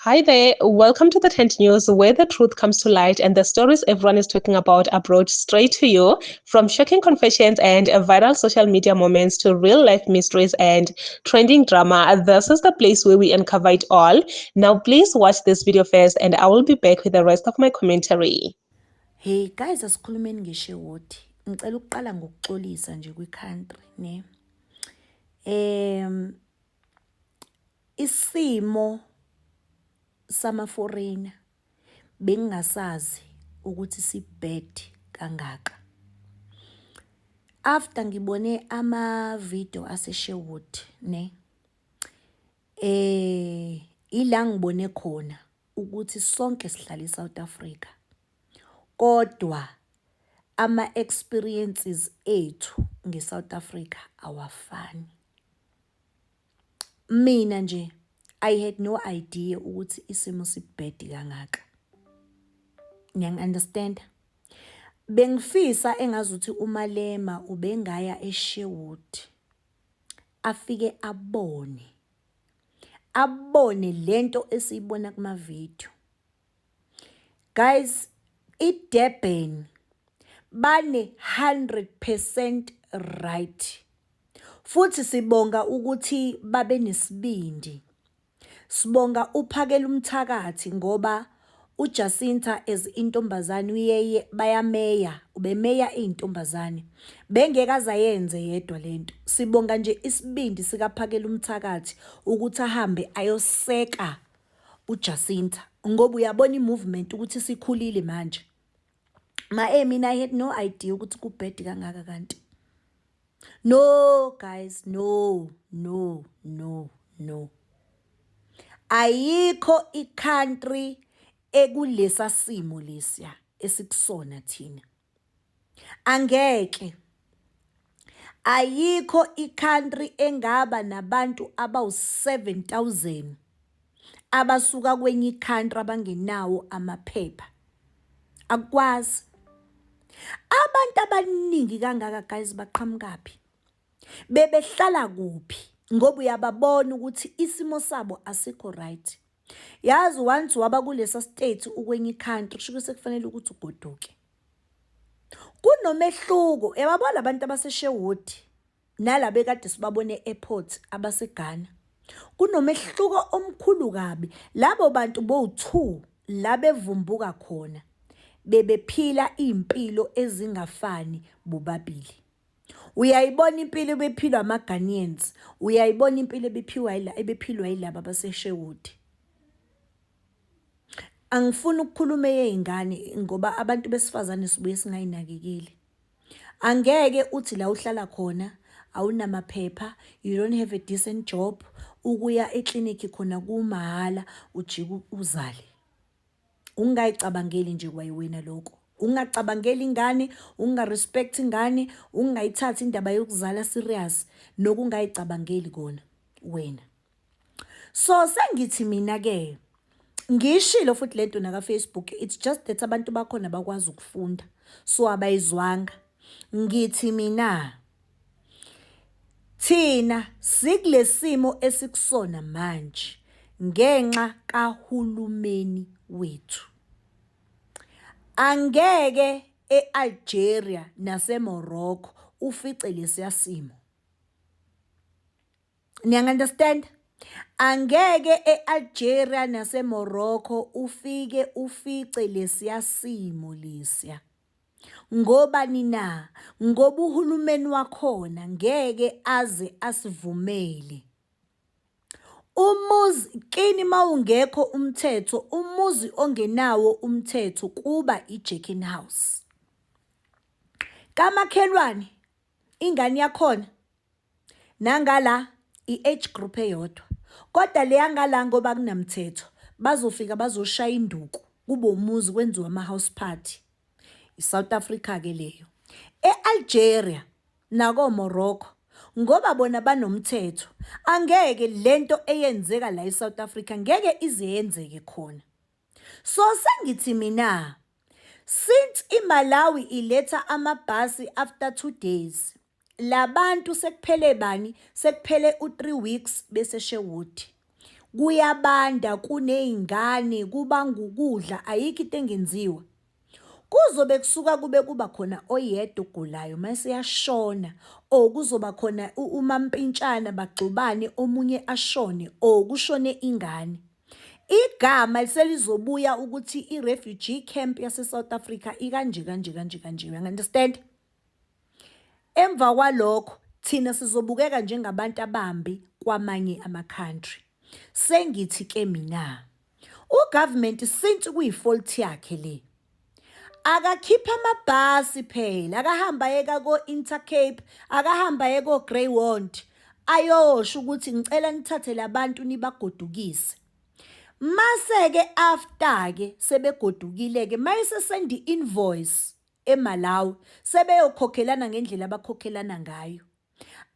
Hi there, welcome to the Tent News, where the truth comes to light and the stories everyone is talking about are brought straight to you. From shocking confessions and viral social media moments to real life mysteries and trending drama, this is the place where we uncover it all. Now, please watch this video first, and I will be back with the rest of my commentary. Hey guys, asikhulumeni ngeSherwood. Ngicela ukuqala ngokuxolisa nje kwi-country ne. Isimo sama-foreigner bengingasazi ukuthi si-bad kangaka. After ngibone ama-video ase-Sherwood ne, ila ngibone khona ukuthi sonke sihlala e-South Africa, kodwa ama-experiences ethu nge-South Africa awafani. Mina nje I had no idea ukuthi isimo si-bad kangaka. Niyangi-understand? Bengifisa engazuthi uMalema ubengaya eSherwood afike abone lento esiyibona kuma-video. Guys, iDurban bane 100% right. Futhi sibonga ukuthi babe nesibindi. Sibonga uphakela umthakathi ngoba uJacinta as intombazane uyeye bayameya, ubemeya eyintombazane. Bengeke aze ayenze yedwa lento. Sibonga nje isibindi sikaphakela umthakathi ukuthi ahambe ayoseka uJacinta ngoba uyabona i-movement ukuthi sikhulile manje. Ma mina I had no idea ukuthi ku-bad kangaka kanti. No guys, no, no, no, no. Ayikho i-country ekulesa simo lesiya esikusona thina. Angeke. Ayikho i-country engaba nabantu abawu-7,000 abasuka kwenye i-country abangenawo amaphepha. Akukwazi. Abantu abaningi kangaka guys baqhamukaphi? Bebehlala kuphi? Ngoba uyababona ukuthi isimo sabo asikho right. Yazi, once waba kulesa state ukwenye i-country, kusho sekufanele ukuthi ugoduke. Kunomehluko, uyababona abantu abaseSherwood nalaba ekade sibabone e-airport abaseGhana. Kunomehluko omkhulu kabi. Labo bantu bowu-two la bevumbuka khona bebephila iy'mpilo ezingafani bobabili. Uyayibona impilo ebephilwa ama-Ghanaians, uyayibona impilo ebephiwa yila ebephilwa yilaba abaseSherwood. Angifuni ukukhuluma eyey'ngane ngoba abantu besifazane sibuye singayinakekeli. Angeke uthi la uhlala khona awunamaphepha, you don't have a decent job, ukuya eklinikhi khona kumahhala, ujike uzale. Ungayicabangeli nje kwayiwena lokho. Ungacabangeli ingane, unga-respect ingane, ungayithathi indaba yokuzala serious nokungayicabangeli kona wena. So sengithi mina ke ngishilo futhi lento naka Facebook, it's just that abantu bakhona bakwazi ukufunda, so abayizwanga. Ngithi mina thina sikulesimo esikusona manje ngenxa kahulumeni wethu. Angeke eAlgeria naseMorocco ufice lesiya simo. Niyangi-understand? Angeke eAlgeria naseMorocco ufike ufice lesiya simo lesiya. Ngobani na? Ngoba uhulumeni wakhona ngeke aze asivumele. Umuzi kini mawungekho umthetho, umuzi ongenawo umthetho kuba i-jerkin house. Kamakhelwane ingane yakhona nangala i-age group eyodwa, kodwa leya ngala ngoba kunamthetho bazofika bazoshaya induku kube umuzi kwenziwe ama-house party. I-South Africa ke leyo. E-Algeria nako-Morocco ngoba bona banomthetho, angeke lento eyenzeka la e-South Africa ngeke ize yenzeke khona. So sengithi mina since iMalawi iletha amabhasi after 2 days, labantu sekuphele bani, sekuphele u-3 weeks bese Sherwood. Kuyabanda, kuney'ngane, kubangwa ukudla, ayikho into engenziwa. Kuzobe kusuka kube kuba khona oyedwa ogulayo mase eyashona or kuzoba khona umampintshana bagxubane omunye ashone or kushone ingane. Igama selizobuya ukuthi i-refugee camp yase-South Africa ikanje kanje kanje kanje, you understand? Emva kwalokho thina sizobukeka njengabantu abambi kwamanye ama-country. Sengithi ke mina, u-government since kuyi-fault yakhe le, akakhiphe amabhasi phela, akahamba ayeka ko-Intercape, akahamba aye ko-Greyhound, ayosho ukuthi ngicela nithathe labantu nibagodukise. Mase-ke after-ke sebegodukile-ke, mayese-send i-invoice eMalawi, sebeyokhokhelana ngendlela abakhokhelana ngayo.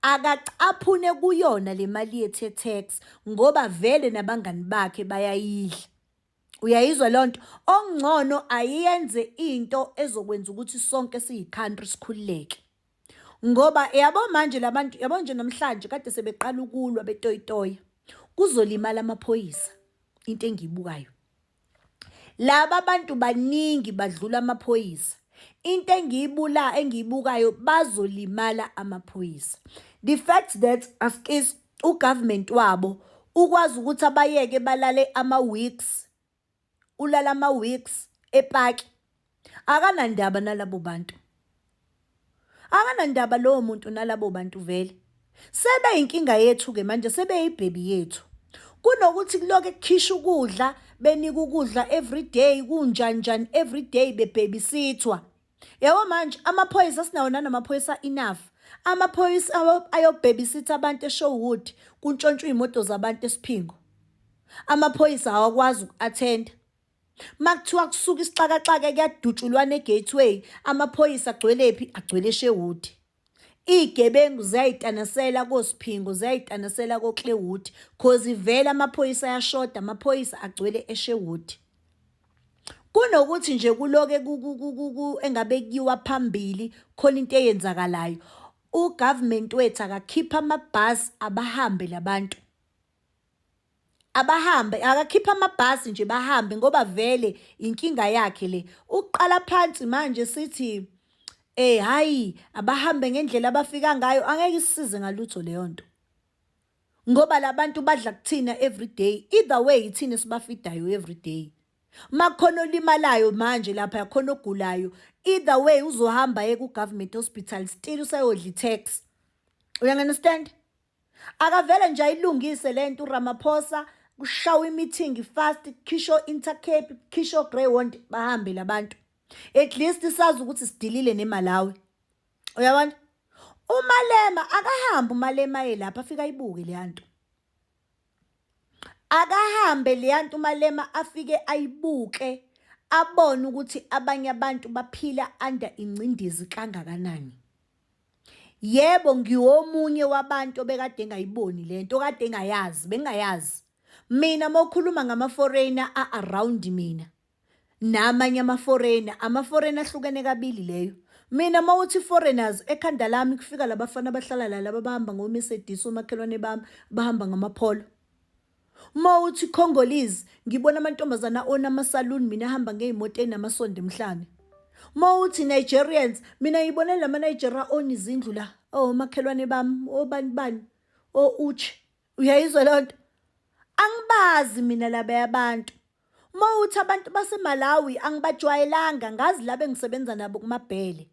Akacaphune kuyona le mali yethu ye-tax ngoba vele nabangani bakhe bayayidla. Uyayizwa leyo nto? Okungcono ayenze into ezokwenza ukuthi sonke siyi-country sikhululeke. Ngoba yabo manje labantu, yabo nje namhlanje kade sebeqala ukulwa betoyitoya. Kuzolimala amaphoyisa, into engiyibukayo. Laba bantu baningi badlula amaphoyisa. Into engiyibula engiyibukayo bazolimala amaphoyisa. The fact that askis u-government wabo ukwazi ukuthi abayeke balale ama-weeks, ulala ama-weeks epaki. Akanandaba nalabo bantu. Akanandaba lowo muntu nalabo bantu vele. Sebeyinkinga yethu-ke manje, sebeyibhebi yethu. Kunokuthi kuloke kukhishwa ukudla, benika ukudla everyday, kunjani njani everyday bebhebisithwa. Yabo manje amaphoyisa sinawo nanamaphoyisa enough. Amaphoyisa ayobhebisitha abantu eSherwood, kuntshontshwa iy'moto zabantu eSiphingo. Amaphoyisa awakwazi uku-attend-a. Makuthiwa kusuka isixakaxaka kuyadutshulwana eGateway, amaphoyisa agcwelephi? Agcwele eSherwood. Iy'gebengu ziyayitanasela koSiphingo, ziyayitanasela koClewood, cause vele amaphoyisa ayashoda, amaphoyisa agcwele eSherwood. Kunokuthi nje kuloke engabe kuyiwa phambili khona into eyenzakalayo. U-government wethu akakhiphe amabhasi abahambe labantu. Abahambe, akakhiphe amabhasi nje bahambe ngoba vele inkinga yakhe le. Ukuqala phansi manje sithi hhayi abahambe ngendlela abafika ngayo, angeke isisize ngalutho leyo nto. Ngoba labantu badla kuthina everyday, either way ithina esibafidayo everyday. Makukhona olimalayo manje lapha, khona ogulayo, either way uzohamba aye ku-government hospital, still usayodla i-tax. Uya-understand? Akavele nje ayilungise lento uRamaphosa, kushawe i-meeting fast, kukhishwe o-Intercape, kukhishwe o-Greyhound, bahambe labantu. At least sazi ukuthi sidilile neMalawi. Uyabona? UMalema akahambe, uMalema aye lapha afike ayibuke leya nto. Akahambe leya nto uMalema afike ayibuke, abone ukuthi abanye abantu baphila under ingcindezi kangakanani. Yebo, ngiwomunye wabantu obekade engayiboni lento, okade engayazi, bengingayazi. Mina mawukhuluma ngama-foreigner a-around mina, namanye ama-foreigner, ama-foreigner ahlukene kabili leyo. Mina mawuthi foreigners, ekhanda lami kufika labafana abahlala la, laba abahamba ngo-Mercedes, omakhelwane bami bahamba ngama-Polo. Mawuthi Congolese, ngibona amantombazana ona ama-salon, mina ahamba ngey'moto ey'namasondo emhlane. Mawuthi Nigerians, mina ngibone lama Nigeria own izindlu la, omakhelwane bami, obani bani, o-Uche. Uyayizwa leyo nto? Angibazi mina laba abantu. Mawuthi abantu baseMalawi angibajwayelanga, ngazi laba engisebenza nabo kumabhele,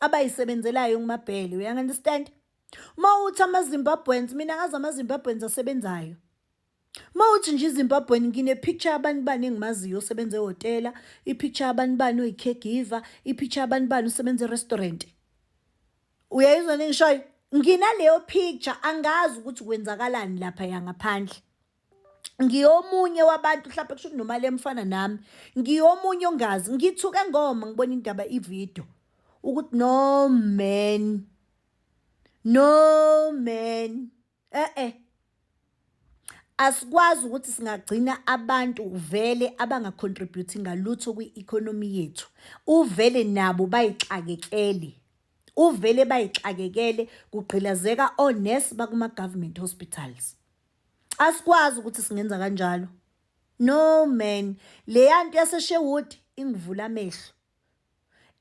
abayisebenzelayo kumabhele, uya-understand? Mawuthi ama-Zimbabweans, mina ngazi ama-Zimbabweans asebenzayo. Mawuthi nje iZimbabwean, ngine-picture yabantu bani engimaziyo osebenza ehhotela, i-picture yabantu bani oyi-caregiver, i-picture yabantu bani osebenza e-restaurant. Uyayizwa nengishoyo? Nginaleyo picture, angazi ukuthi kwenzakalani lapha ngaphandle. Ngiyomunye wabantu mhlawumbe kusho ukuthi noma le mfana nami, ngiyomunye ongazi, ngithuke ngoma ngibona indaba i-video ukuthi no man, no man, eh asikwazi ukuthi singagcina abantu vele abanga-contribute ngalutho kwi-economy yethu. Uvele nabo bayixakekele, uvele bayixakekele, kugqilazeka onesi bakuma-government hospitals. Asikwazi ukuthi singenza kanjalo. No man, leya nto yaseSherwood ingivula amehlo.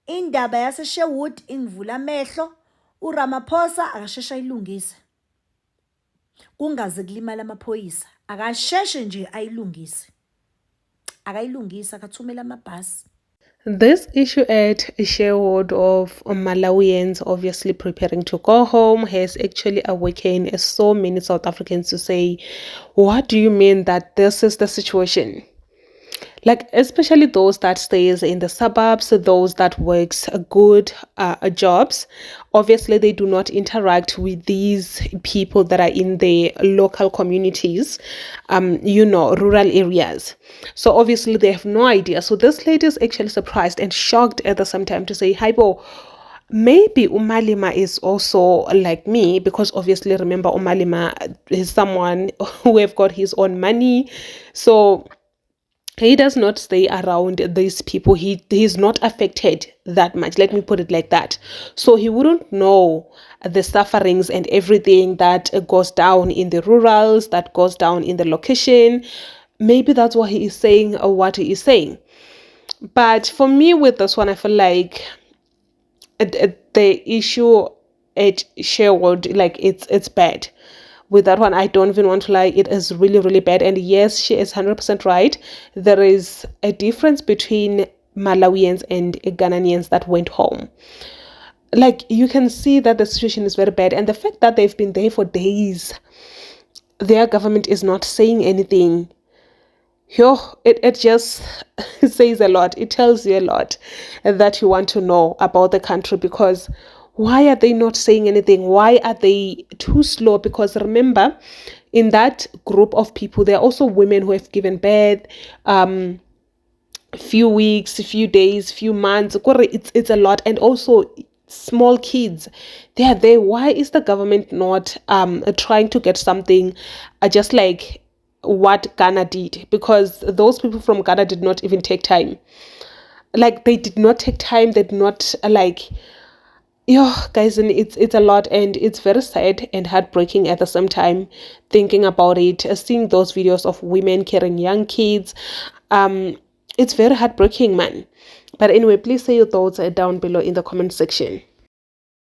Indaba yaseSherwood ingivula amehlo. URamaphosa akasheshe ayilungise. Kungaze kulimala amaphoyisa. Akasheshe nje ayilungise. Akayilungise, akathumele amabhasi. This issue at Sherwood of Malawians obviously preparing to go home has actually awakened so many South Africans to say, what do you mean that this is the situation? Like, especially those that stays in the suburbs, those that works good jobs, obviously they do not interact with these people that are in the local communities, rural areas. So obviously they have no idea. So this lady is actually surprised and shocked at the same time to say, Haibo, maybe uMalema is also like me, because obviously remember uMalema is someone who have got his own money, so he does not stay around these people. He's not affected that much, let me put it like that. So he wouldn't know the sufferings and everything that goes down in the rurals, that goes down in the location. Maybe that's why he is saying what he is saying. But for me, with this one, I feel like the issue at Sherwood, like it's bad. With that one, I don't even want to lie, it is really, really bad. And yes, she is 100% right. There is a difference between Malawians and Ghanaians that went home. Like, you can see that the situation is very bad. And the fact that they've been there for days, their government is not saying anything. Yo, it just says a lot. It tells you a lot that you want to know about the country, because why are they not saying anything? Why are they too slow? Because remember, in that group of people, there are also women who have given birth, few weeks, few days, few months. It's a lot. And also small kids, they are there. Why is the government not trying to get something just like what Ghana did? Because those people from Ghana did not even take time. Like, they did not take time. They did not, like... Yo, guys, and it's a lot, and it's very sad and heartbreaking at the same time, thinking about it, seeing those videos of women carrying young kids. It's very heartbreaking, man. But anyway, please say your thoughts down below in the comment section.